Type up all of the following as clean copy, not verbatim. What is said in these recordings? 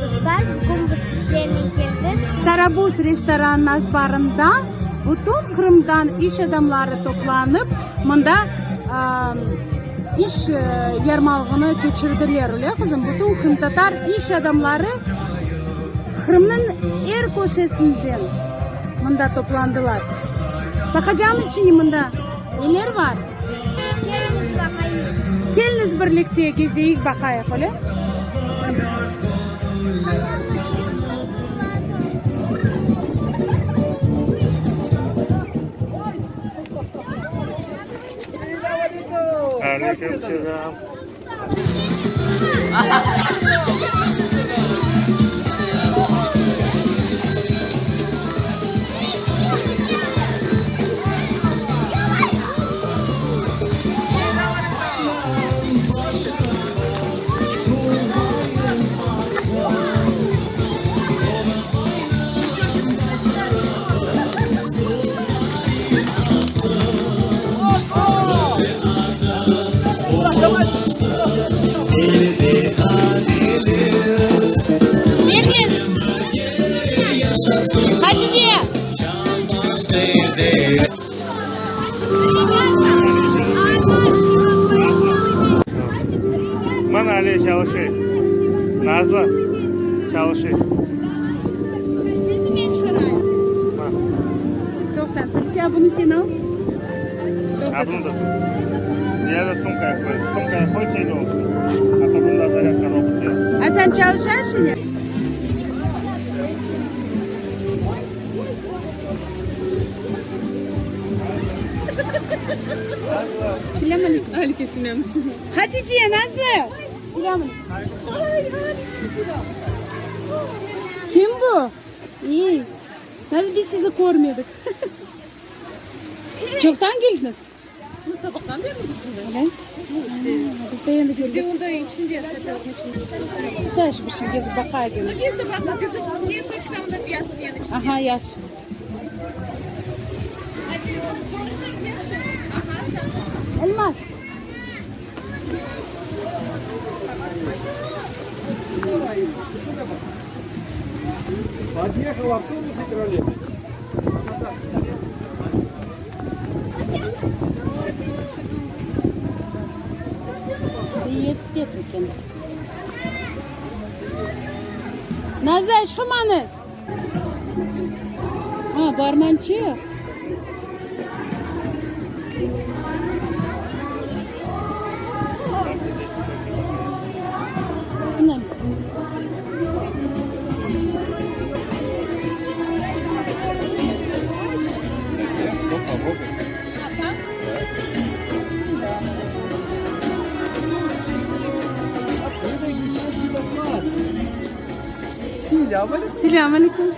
Dostlar, bugün biz sizlernen keldik. Sarabuz restoranınıñ azbarında bütün Qırımdan iş adamları toplanıp, mında iş yarmalığını keçirdiler, öyle qızım? Bütün qırımtatar iş adamları Qırımnıñ er köşesinden mında toplandılar. Baqacamız şimdi mında neler bar. Keliñiz baqayıq. Keliñiz birlikte gezeyik, baqayıq, öyle? Aleyküm selam. Mana Ali çalışıy. Nazlı çalışıy. Sesini men çıqarayım. Toqta, sen bunı sen al. Ha, bunı da tut. Ya da sumkaya qoy. Sumkaya qoy, tez olsun. A to bunda zarядка робот yoq. Asan çalışa şimdi? Selâm aleyküm. Aleyküm selâm. Hatice, Nazlı. Selâm aleyküm. Kim bu? İyi. Nasıl biz sizi körmedik? Çoqtan keldiñiz? Sabahtan beri Öyle? Biz de endi keldik. Onda içinde içinde. Taş bir şey gezip baqaydınız. Gezdi baq, bizim ne точkamda piyasın yani. Aha, yaş. Elmaz. Подъехал автобус и троллейбус. Yetpet eken. Nazlı, çıqmañız. Ha, barmançıq. Mına. Стоп, попробуй. Selâm aleyküm.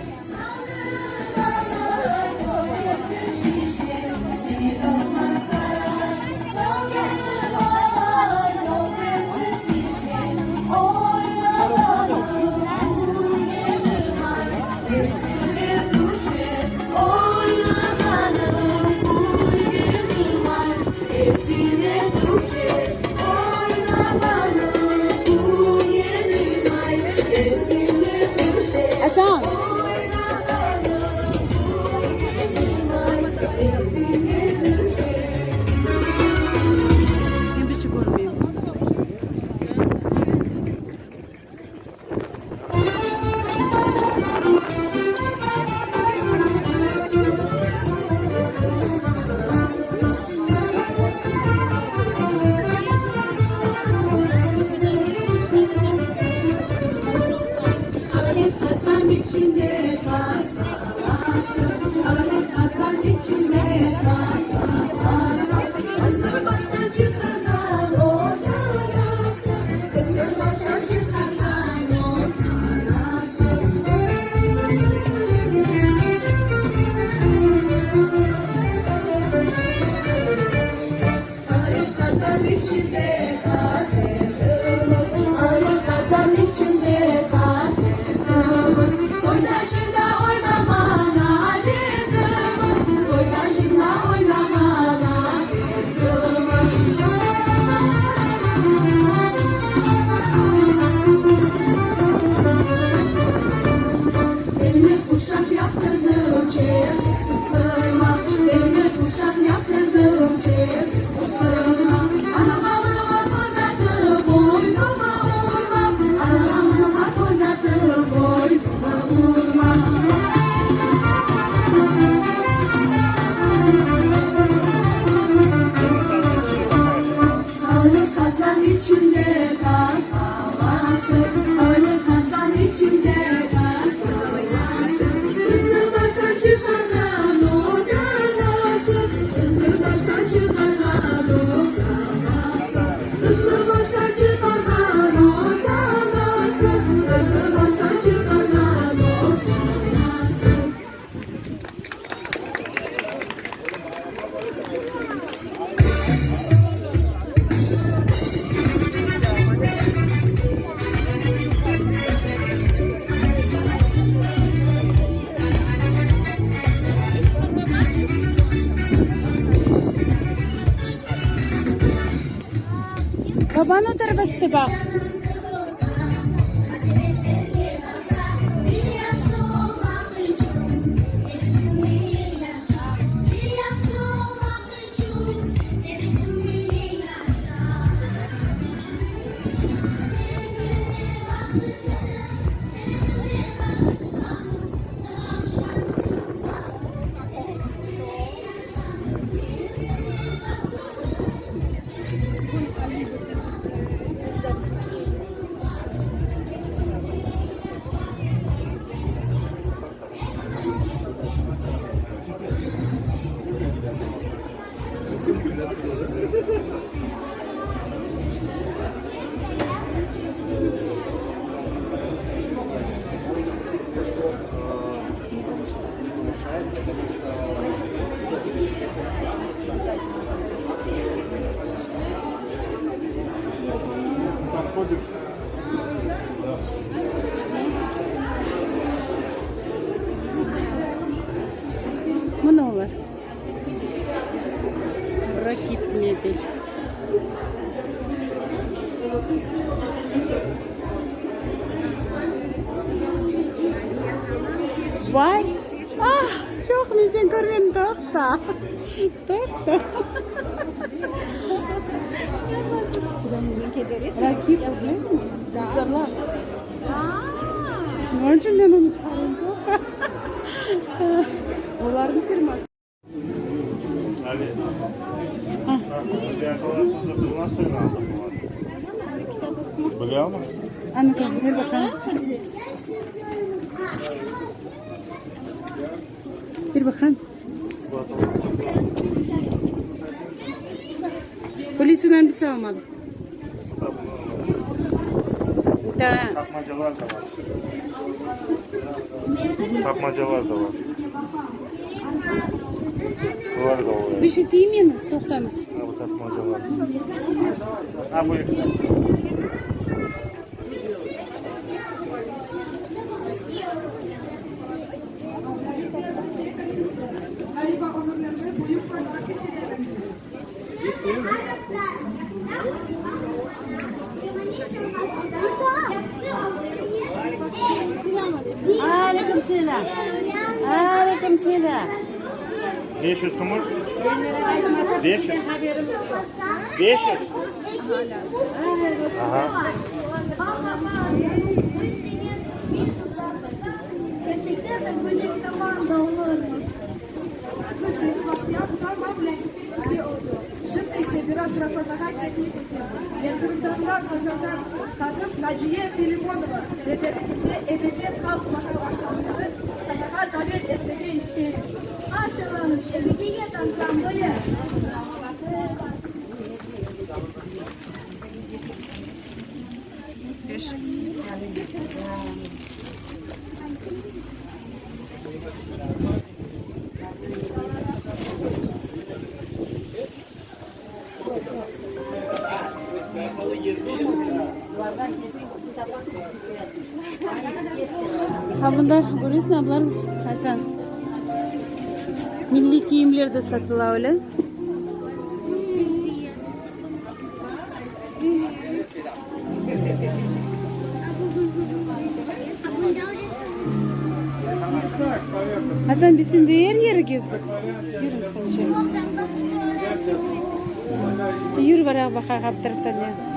Asan. Baban o tarafa ketti, baq. Mına olar. Rakip mebel. Vay! Ah, çoq men seni körmedim, toqta. Toqta. Rakip, bilesiñmi? Zorla. Ne içün men onı çıqarayım? Toqta. Olarnıñ firması. A nu-ka, ber baqayım. Ber baqayım. Polisiyeden bir şey almadım. Da. Tapmacalar da var. Tapmacalar da var. Bular da oluyor. Bir şey tiymeñiz, toqtañız. Ha, bu tapmacalar. Ha, bu Aleyküm selâm. Aleyküm selâm. 500 kümüş? 500? 500? Aha. Ha bunda köresiñ, ablar, Hasan, milliy kiyimler de satıla öyle. Hasan, biz endi er yeri gezdik. Yürüñiz, qonuşayıq. Yür, barayıq, baqayıq, bu tarafta ne.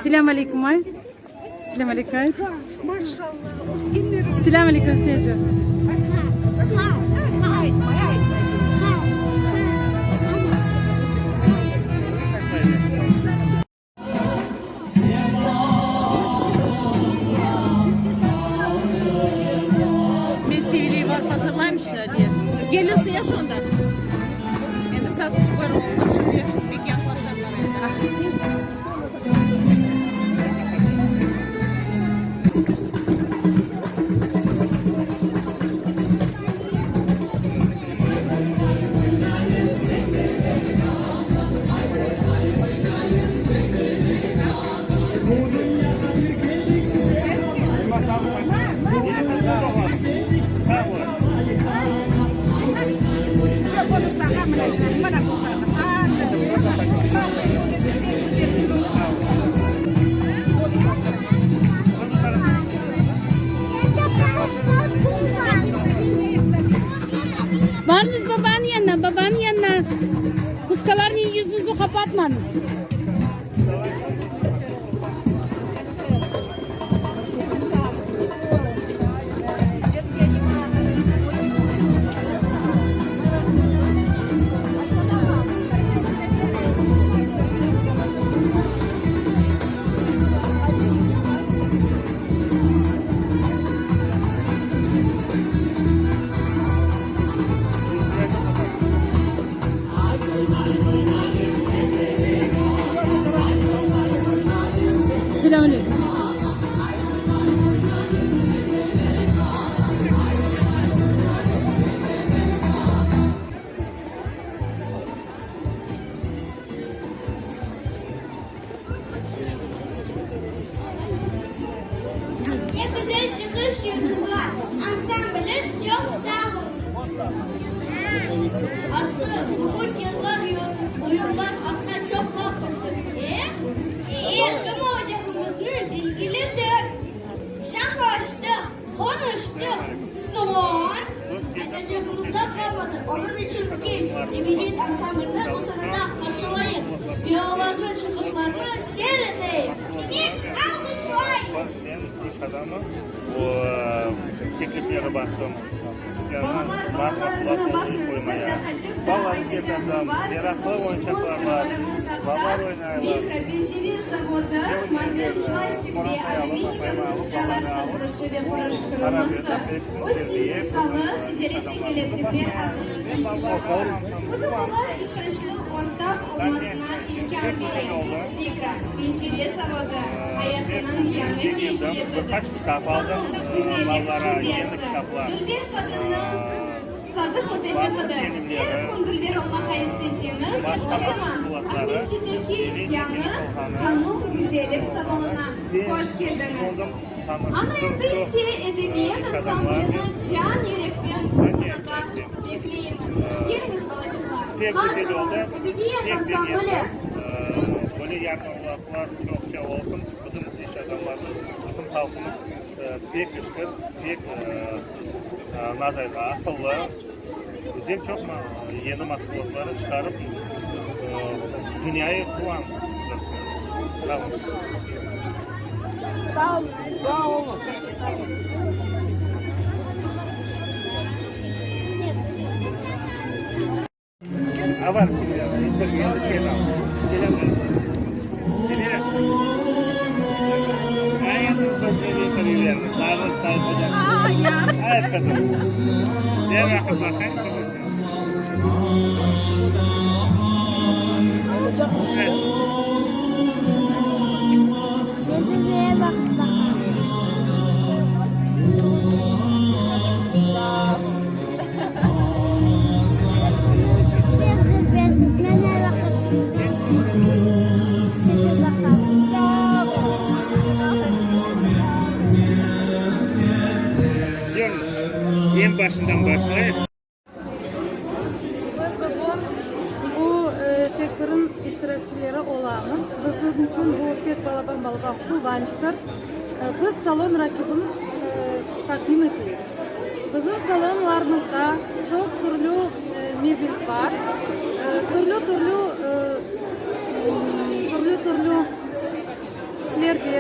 Selâm aleyküm, ay. Selâm aleyküm, ay. Selâm aleyküm, Seca. Men Seviley barıp azırlayım şöyle. Gelirsin ya şonda. Endi saat bir oldı şimdi pek yaqlaşarlar endi. Barıñız babanıñ yanına, babanıñ yanına. Puskalarnen yüzüñizni qapatmañız. Selâm aleyküm. Ne güzel çıqış, Yıldızlar ansambli, çoq sağ oluñız. Asıl, bugün yırlar, oyunlar aqta çoq laf ettik, e? E, kim olacağımıznı belgiledik. Şaqalaştıq, qonuştıq. Soñ? Aytacağımız da qalmadı. Onıñ içün kel, Ebediyet ansamblini bu sanada qarşılayıq ve olarnıñ çıqışlarını seyir eteyik. Demek, alğışlayıq! Men iş adamı, o teklifleri baqtım. Balalar, balalar, mına baqıñız, bir daqqaçıq daa aytacağım bar, bizim sponsorlarımız aqta, Mikropencere zavodı, modern plastik ve alüminiy konstruktsiyalar satılışı ve quraştırılması, öz istisalı, ticaret vekâletlikler ağınıñ inkişafı. Bütün bular işançlı ortaq olmasına imkân bere. Mikropencere zavodı, ayatınıñ yañı keyfiyetidir. Qadın güzellik studiyası, dülber qadınnıñ sadıq mütefiqidir. Er kün dülber olmağa isteseñiz, o zaman Aqmescitteki yañı Hanum güzellik salonına hoş keldiñiz. Ana endi ise Edebiyat ansamblini can yürekten bu sanağa bekleymiz. Keliñiz, balaçıqlar! Qarşılañız, Ebediyet ansambli! Bizim iş adamlarımız, bütün halqımız pek işkir, pek aqıllı, güzel çoq yeni mahsulatları çıqarıp, dünyayı quvandırdı. Sağ olun. Sağ olun. Bezirmeye baq baqa. Eñ başından başlayıq. Biz bugün bu tedbirniñ iştirakçileri olamız. Bizim içün bu pek balaban-balaban quvançtır. Biz salon raqibini taqdim eteyik. Bizim salonlarımızda çoq türlü mebel bar, türlü-türlü türlü-türlü tüslerde,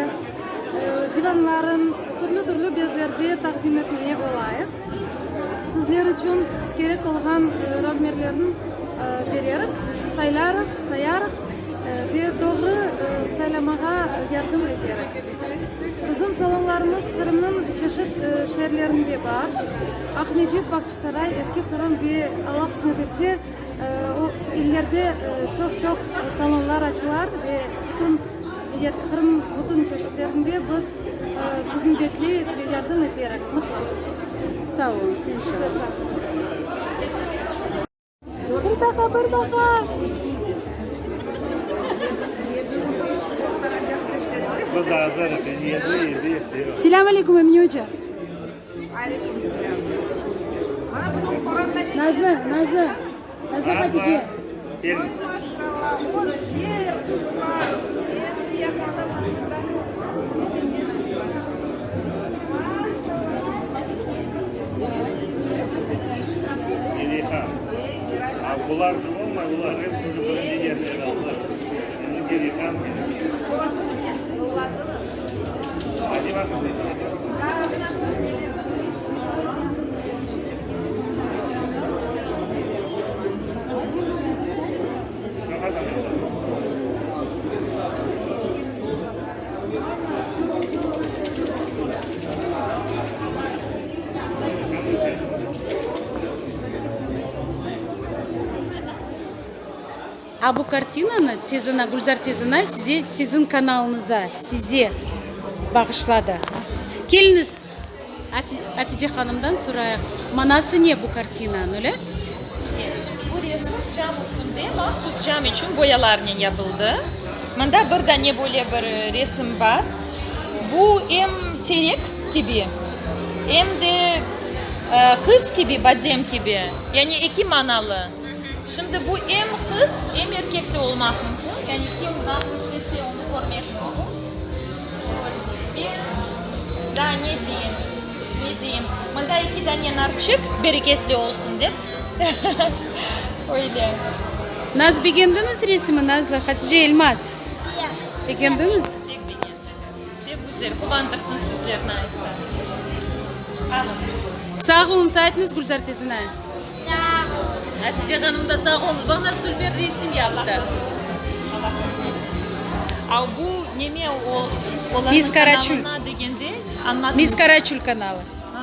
divanların türlü-türlü bezlerde taqdim etmeye olayıq. Sizler içün kerek olğan razmerlerni bererik, saylarıq, sayarıq ve doğru saylamağa yardım eterik. Bizim salonlarımız Qırımnıñ çeşit şeerlerinde bar, Aqmescit, Bağçasaray, Eski Qırım ve, Alla qısmet etse, o illerde çoq-çoq salonlar açılar ve bütün Qırım bütün çeşitlerinde biz sizni bekleyik ve yardım eterik, mıtlaq. Sağ oluñız, inşallah. Siz de sağ oluñız. Bir daha, bir daha. Selâm aleyküm, Emine oca. Nazlı, Nazlı, Nazlı Hatice. A bu kartinanı tezana, Gülzar tezana size, siziñ kanalıñıza, size bağışladı. Keliñiz, Afize hanımdan sorayıq, manası ne bu kartinanıñ, öyle? Şimdi bu resim cam üstünde, mahsus cam içün boyalarnen yapıldı. Mında bir dane böyle bir resim bar. Bu em terek kibi, em de qız kibi, badem kibi, yani eki manalı. Şimdi bu em qız, em erkek de olmaq mümkün, yani kim nasıl istese onı körmek mümkün. Ve daa ne deyim, ne deyim, mında eki dane narçıq, bereketli olsun dep, öyle. Naz, begendiñiz resimi, Nazlı, Hatice, Elmaz? Begendiñiz? Pek begendim. Pek güzel, quvandırsın sizlerni Aysa. Alıñız. Sağ oluñız, aytıñız Gülzar tezene. Sağ oluñız. Afize hanım da sağ oluñız. Baq nasıl dülber resim yaptı. Allah razı olsun. A bu neme o, olarnıñ Miss Karaçül. kanalına degende añlatıñız. Miss Karaçül kanalı. A,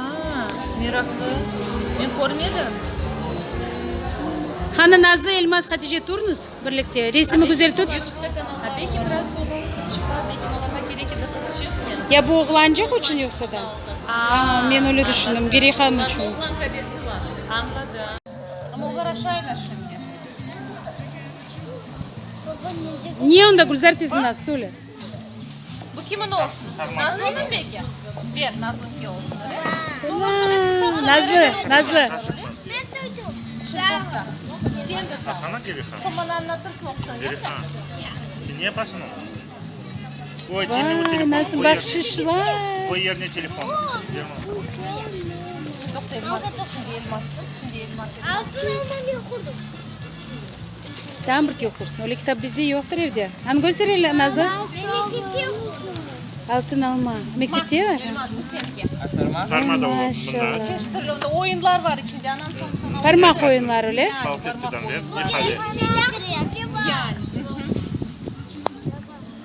meraqlı. Men körmedim. Qani Nazlı, Elmaz, Hatice turñız birlikte. Resimi güzel tut. A belki biraz oğlan qızçıqlar, belki olarğa kerek edi qızçıq, men. Ya bu oğlancıq içün yoqsa da? A, Men öyle düşündim, Gereyhan içün. Oğlan kadesi bar. Añladım. Amma olar aşaylar şimdi. Ne onda, Gülzar teyze, Naz, söyle. Bu kimin olsun? Nazlınıñ peki? Ber, Nazlınki olsun, öyle? Nazlı, Nazlı. Vay, nasıl bahşışlar. Tam bir oqursın. Öyle kitap bizde yoqtır evde. Anı köster ele, Nazlı. Altın alma. Mektepte bar? Maşallah. Parmaq oyunları, öyle?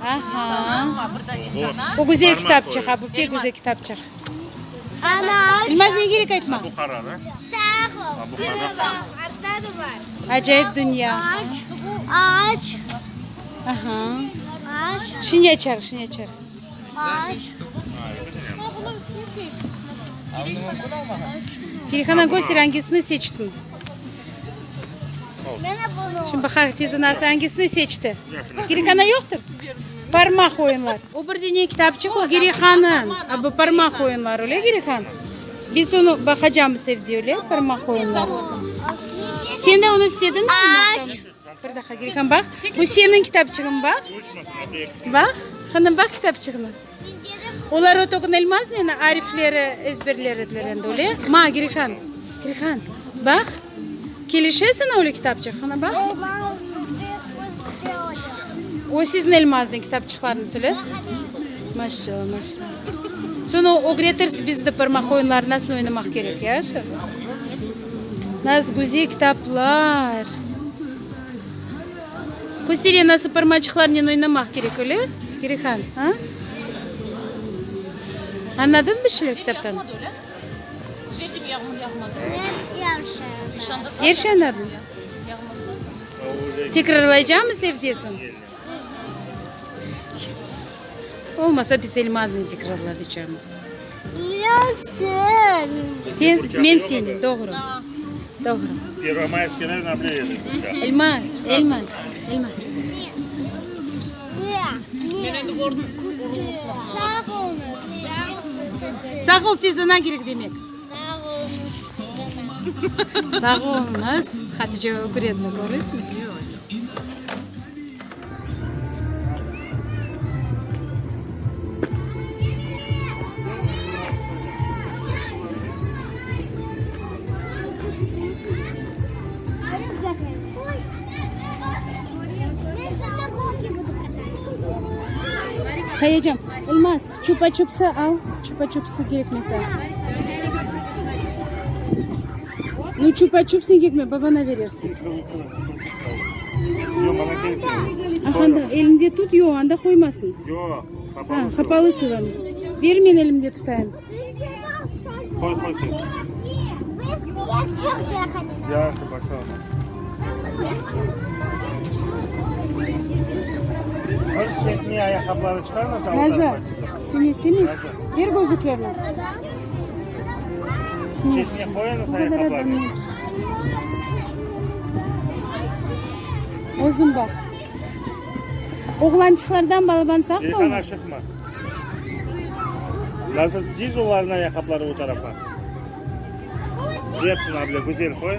Aha. O güzel kitapçıq, ha, bu pek güzel kitapçıq. Elmaz, ne kerek aytma? Acayip dünya. Aha. Şimdi açar, şimdi açar. Kirihana, köster, angisini seçtiñ? Şimdi baqayıq, teyze Nası angisini seçti? Kirihana yoqtır? Parmaq oyunlar. O bir dene kitapçıq, o Kirihanıñ. A bu parmaq oyunları, öyle, Kirihan? Biz onı baqacamız evde, öyle, parmaq oyunları. Sen de onı istediñmi? Bir daqqa, Kirihan, baq. Bu seniñ kitapçığıñ, baq. Baq, hanım, baq kitapçığına. Olar o togün Elmaznen arifleri ezberler ediler endi, öyle? Ma, Girihan, Girihan, baq, kelişe saña öyle kitapçıq, qana baq. O siziñ Elmaznen kitapçıqlarıñız, öyle? Maşallah, maşallah. Soñra ögretirsiz bizi de parmaq oyunları nasıl oynamaq kerek, yaşı? Nasıl güzel kitaplar. Köstere nasıl parmaçıqlarnen oynamaq kerek, öyle, Girihan, a? Añladıñ bir şeyler kitaptan? Er şey añladıñ? Tekrarlaycaqmız evde soñ? Olmasa biz Elmaznı tekrarlatacaqmız. Sen, men seni, doğru. Doğru. Elmaz, Elmaz, Elmaz. Sağ ol tez ana kerek demek. Sağ oluñız. Hatice öküredini köresiñmi? Qayacam. Elmaz, çupa-çupsı al. Çupa-çupsı kerek mesa. Nu, çupa-çup sen kerekme, babana berersiñ. Anda elinde tut, yoq, anda qoymasın. Yoq, Ha, qapalı suvan. Ber, men elimde tutayım. Qoy, qoy, qoy. Yahşı, başlama. Bir çekmeye ayaqqaplarını çıqarmasa, o Nazar, tarafa. sen istemeysiñ? Ber gözlüklerni. Çekmeye qoyıñız O qadar adam ayaqqaplarını. ne yapacaq? Özüñ baq. Oğlançıqlardan balaban saqt Elxan olmaz. aşıqma. Nazır, diz olarnıñ ayaqqapları o tarafa. Epsini able güzel qoy.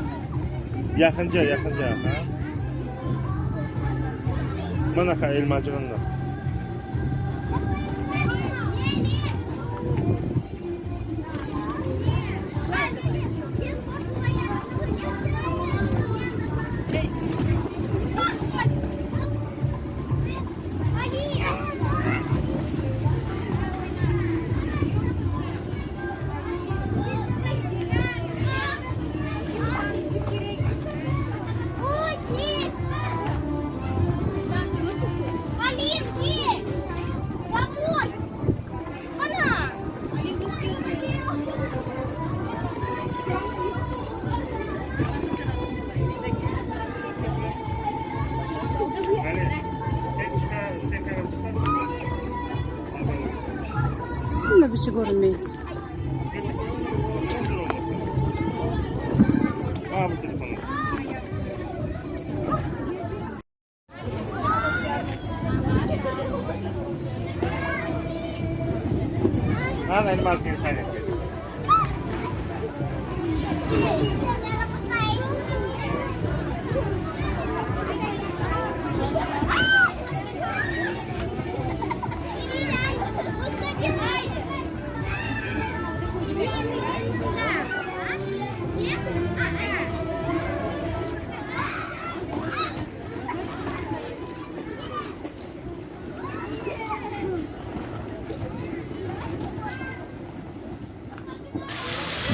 Yaqınca, yaqınca. Ha. Mına ha elmacığını da. Bunda bir şey körünmey.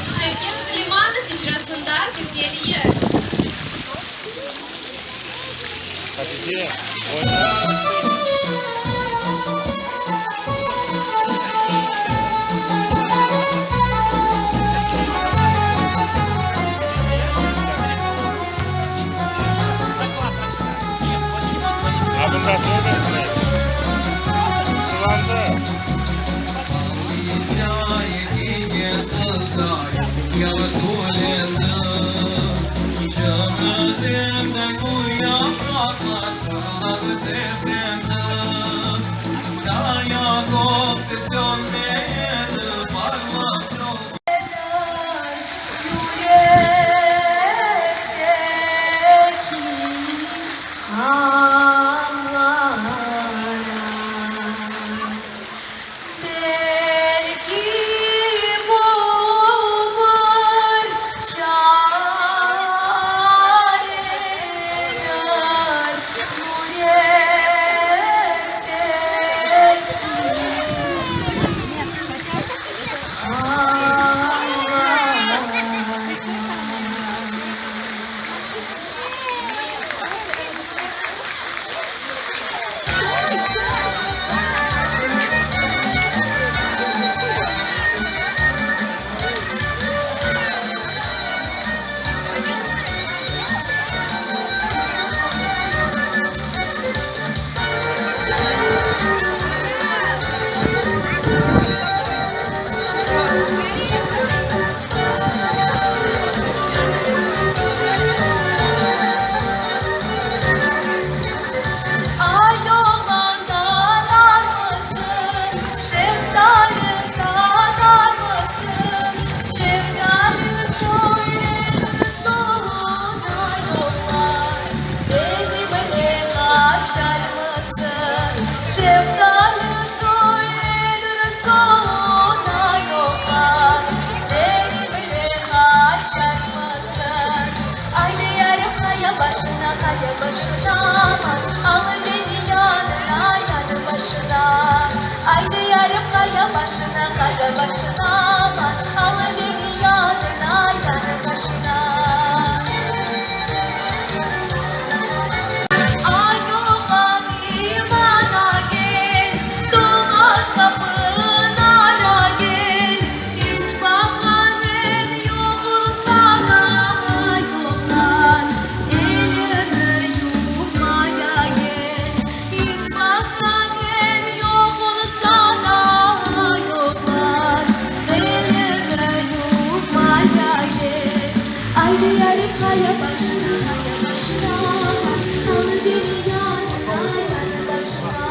Şevket Suleymanov icrasında Güzel yır. Hatice, başına, aman, Al beni yanına, yanı başına. Ayuğa limana gel, Dolaş da pınara gel, İç bahanen yoq olsa da yoqlar, Elini yuvmaya gel. İç bahanen yoq olsa da yoqlar, Elini yuvmaya gel. Aydı yarım qaya başına, qaya başına, Al beni yanına, yanı başına.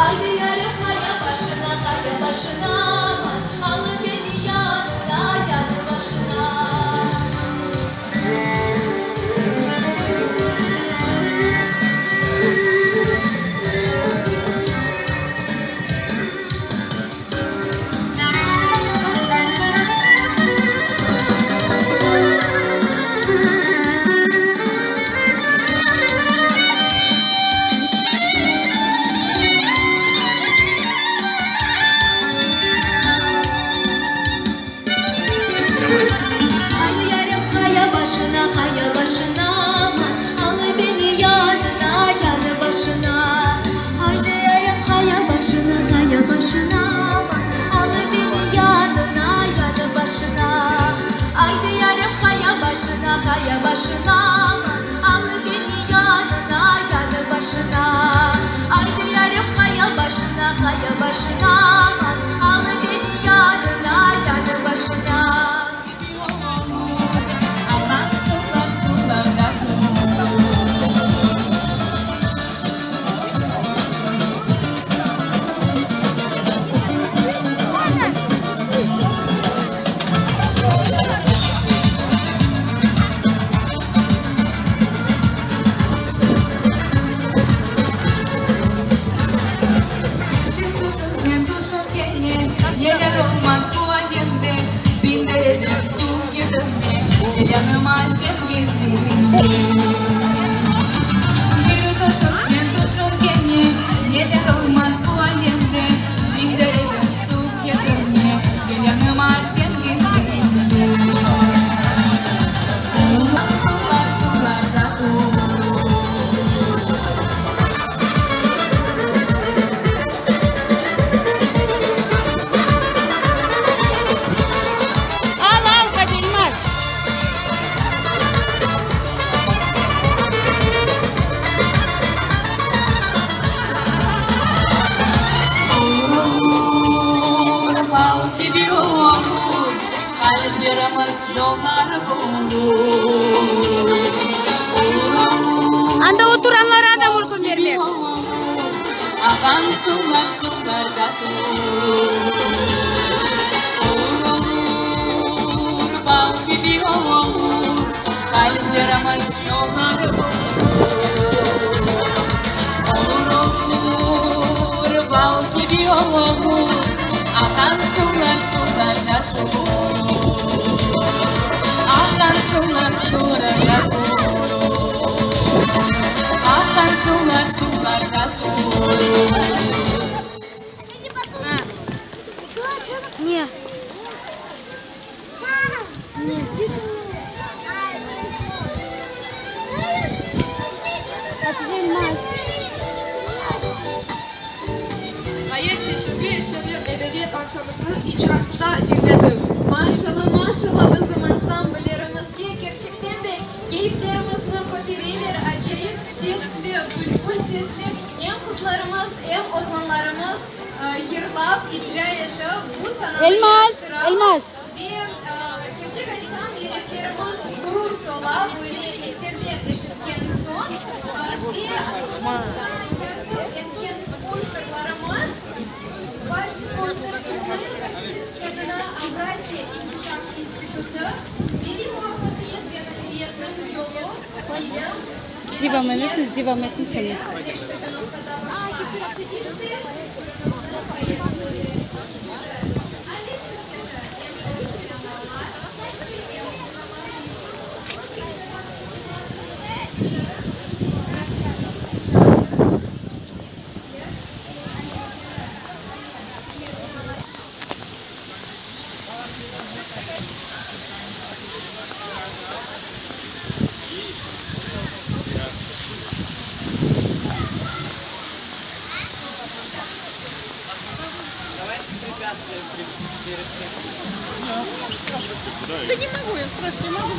Aydı yarım qaya başına, qaya başına, Al beni yanına, yanı başına. Aydı yarım qaya başına, qaya başına, aman, Al beni yanına, yanı başına. Aydı yarım qaya başına, qaya başına, aman, Al beni yanına, yanı başına. Aydı yarım qaya başına, qaya başına, aman, Al beni yanına, yanı başına. Aydı yarım qaya başına, qaya başına, aman, Al beni yanına, yanı başına. Sen tüşün kene, neler olmaz bu alemde, Bin dereden suv ketirme, gel yanıma sen gizli. Bir tüşün, sen tüşün kene, neler olmaz bu alemde, Bin dereden suv ketirme, gel yanıma sen gizli. Suvlar suvlarda turur. Al, al, hadi Elmaz. Olur, bal kibi olur, Qalplerimiz yollar bulur. Olur, olur, Anda oturanlara da mümkün bermek. Aqan suvlar suvlarda turur. Olur, olur, bal kibi olur, Qalplerimiz yollar bulur. Olur, olur, bal kibi olur, Aqan suvlar suvlarda turur. Aqan suvlar suvlarda turur. Aqan suvlar suvlarda turur. Ne? Ne? Ğayet çeşitli eserler Ebediyet ansambliniñ icrasında diñledik. Maşalla, maşalla bizim ansamblerimizge, kerçekten de keyflerimizni kötereler, acayip sesli, bülbül sesli em qızlarımız, em oğlanlarımız yırlap, icra etip, bu sananı Elmaz, yaraştıralar. Elmaz. Ve, kerçek aytsam, yüreklerimiz ğurur tola böyle eserler eşitken soñ. Ve aslında buña yardım etken sponsorlarımız, baş sponsor İsmail Gasprinskiy adına Avrasiya inkişaf institutı, Milliy muvafaqiyet ve ğalibiyetniñ yolu, ilim, Devam etiniz, devam etiniz. Birleştirdi noqtada başla. İşte, Да не могу, я спрашиваю, не могу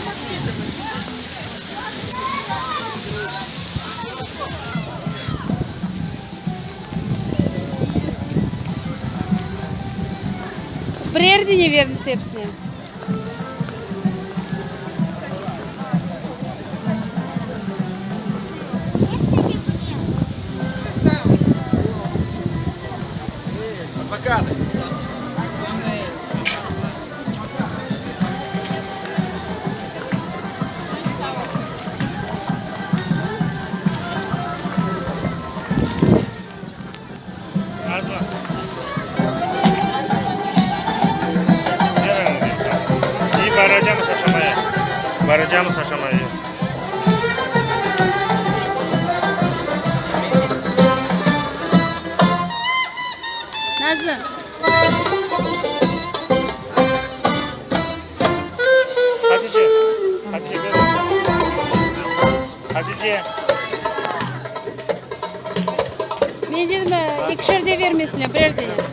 Birer dene berdiñiz episine. Baracağımız aşamaya. Baracağımız aşamaya. Nazlı. Hatice. Hatice ber. Hatice. Men dedim, ekişer de bermesinler, birer dene.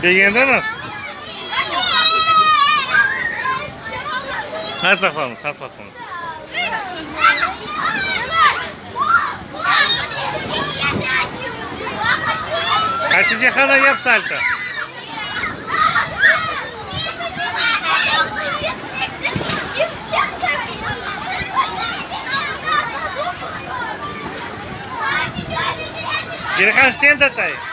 Begendiñiz? Nasıl laflarıñız? Nasıl laflarıñız? Hatice hala yap salto. Girhan sen de tay.